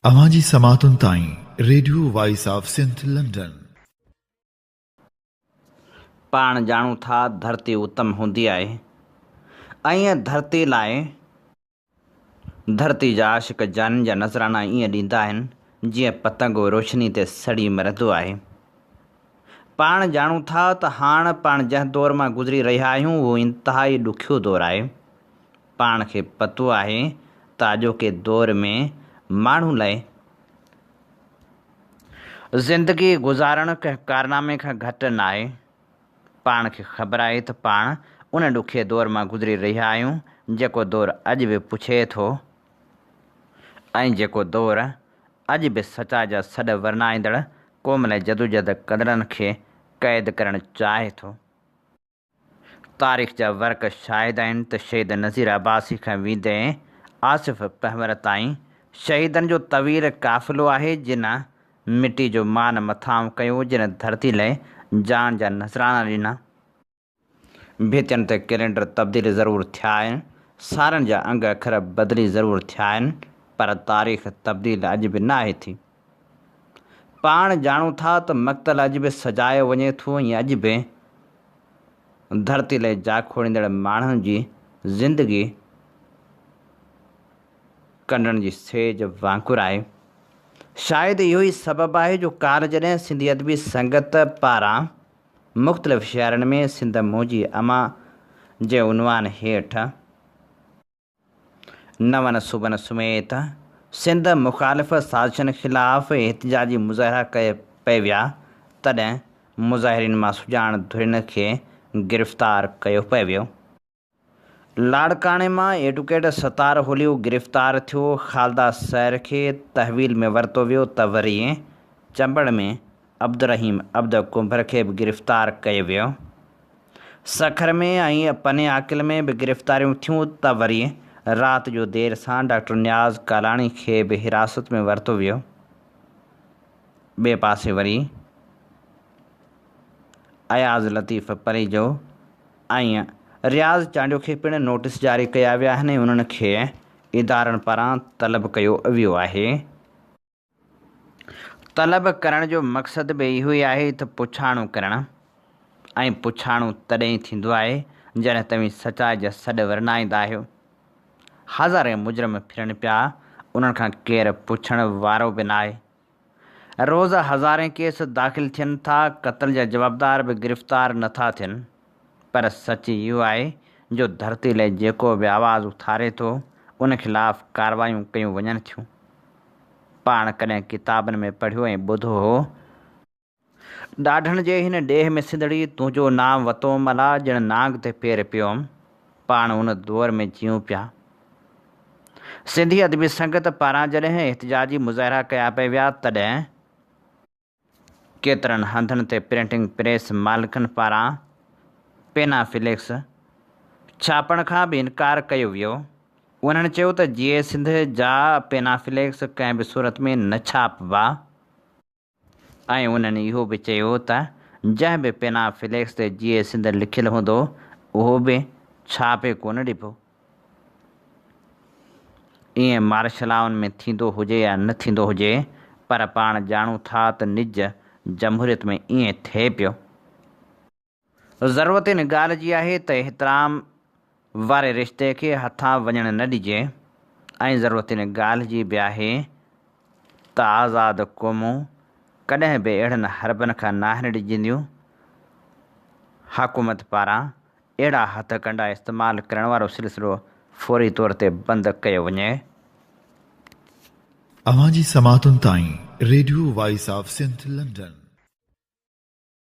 اوهان جي سماعتن تائين radio voice of Sindh London. پاڻ ڄاڻون ٿا ڌرتي اتم هوندي آهي ۽ ڌرتي لاء ڌرتي جا عاشق جانين جا نذرانا ائين ڏيندا آهن جيئن پتنگو روشني تي سڙي مرندو آهي. پاڻ ڄاڻون ٿا ته هاڻ پاڻ جنهن دور مان گذري رهيا آهيون اهو انتهائي ڏکيو دور آهي. پاڻ کي پتو آهي ته اڄوڪي دور ۾ ماڻهو لاء زندگي گذارڻ ڪنهن ڪارنامي کان گهٽ ناهي. پاڻ کي خبر آهي ته پاڻ ان ڏکئي دور مان گذري رهيا آهيون جيڪو دور اڄ به پڇي ٿو ۽ جيڪو دور اڄ به سچائي جا سڏ ورنائيندڙ قوم لاء جدوجهد ڪندڙن کي قيد ڪرڻ چاهي ٿو. تاريخ جا ورق شاهد آهن ته شهيد نذير عباسي کان ويندي آصف پنهور تائين شهيدن جو طويل قافلو آهي جن مٽي جو مان مٿانهون ڪيو جن ڌرتي لئه جان جا نذرانا ڏنا. ڀتين تي ڪئلينڊر تبديل ضرور ٿيا آهن، سالن جا انگ اکر بدلي ضرور ٿيا آهن پر تاريخ تبديل اڄ به ناهي ٿي. پاڻ ڄاڻون ٿا ته مقتل اڄ به سجايو وڃي ٿو ۽ اڄ به ڌرتي لئه جاکوڙيندڙ ماڻهن جي زندگي ڪنڊڻ جي سيج وانگر آهي. شايد اهو ئي سبب آهي جو ڪالهه جڏهن سنڌي ادبي سنگت پاران مختلف شهرن ۾ سنڌ منهنجي امان جي عنوان هيٺ نون صوبن سميت سنڌ مخالف سازشن خلاف احتجاجي مظاهرا ڪيا پئي ويا، تڏهن مظاهرين مان سڄاڻ ڌرين کي گرفتار ڪيو پئي ويو. لاڙڪاڻي مان ايڊوڪيٽ ستار هوليو گرفتار ٿيو، خالده سحر کي تحويل ۾ ورتو ويو ته وري چمبڙ ۾ عبدالرحيم عبد ڪنڀر کي به گرفتار ڪيو ويو. سکر ۾ ۽ پني عاقل ۾ به گرفتاريون ٿيون ته وري رات جو دير سان ڊاڪٽر نياز ڪالاڻي کي به حراست ۾ ورتو ويو. ٻئي پاسي وري اياز لطيف پليجو ۽ رياض چانڊيو کي پڻ نوٽيس جاري ڪيا ويا آهن ۽ انهن کي ادارن پاران طلب ڪيو ويو آهي. طلب ڪرڻ جو مقصد به اهو ئي آهي ته پڇاڻو ڪرڻ ۽ پڇاڻو تڏهن ئي ٿيندو آهي جڏهن توهين سچائي جا سڏ ورنائيندا آهيو. هزارين مجرم ڦرن پيا انهن کان ڪير پڇڻ وارو به ناهي. روز هزارين ڪيس داخل ٿين ٿا قتل جا جوابدار به گرفتار نٿا ٿين. پر سچ اهو آهي جو ڌرتي لئه جيڪو به آواز اٿاري ٿو ان خلاف ڪاروايون ڪيون وڃن ٿيون. پاڻ ڪڏهن ڪتابن ۾ پڙهيو ۽ ٻڌو هو. ڏاڍن جي هن ڏيهه ۾ سنڌڙي تنهنجو نانء وتوم الا ڄڻ نانگ تي پير پيوم. پاڻ ان دؤر ۾ جيئون پيا. سنڌي ادبي سنگت پاران جڏهن احتجاجي مظاهرا ڪيا پئي ويا تڏهن. ڪيترن هنڌن تي پرنٽنگ پريس مالڪن پاران پينا فليڪس ڇاپڻ کان به انڪار ڪيو ويو. انهن چيو ته جيئي سنڌ جا پينا فليڪس ڪنهن به صورت ۾ نه ڇاپبا ۽ انهن اهو به چيو ته جنهن به پينا فليڪس تي جيئي سنڌ لکيل هوندو اهو به ڇاپي ڪونه ڏبو. ائين مارشلائن ۾ ٿيندو هجي يا نه ٿيندو هجي پر پاڻ ڄاڻون ٿا ته نج جمهوريت ۾ ائين ٿئي پيو. ضرورت ان ڳالهه جي آهي ته احترام واري رشتي کي هٿان وڃڻ نه ڏجي ۽ ضرورت ان ڳالهه جي به آهي ته آزاد قومون ڪڏهن به اهڙن حربن کان ناهن ڊڄنديون. حڪومت پاران اهڙا هٿ ڪنڊا استعمال ڪرڻ وارو سلسلو فوري طور تي بند ڪيو وڃي. اوهان جي سماعتن تائين radio voice of Sindh London.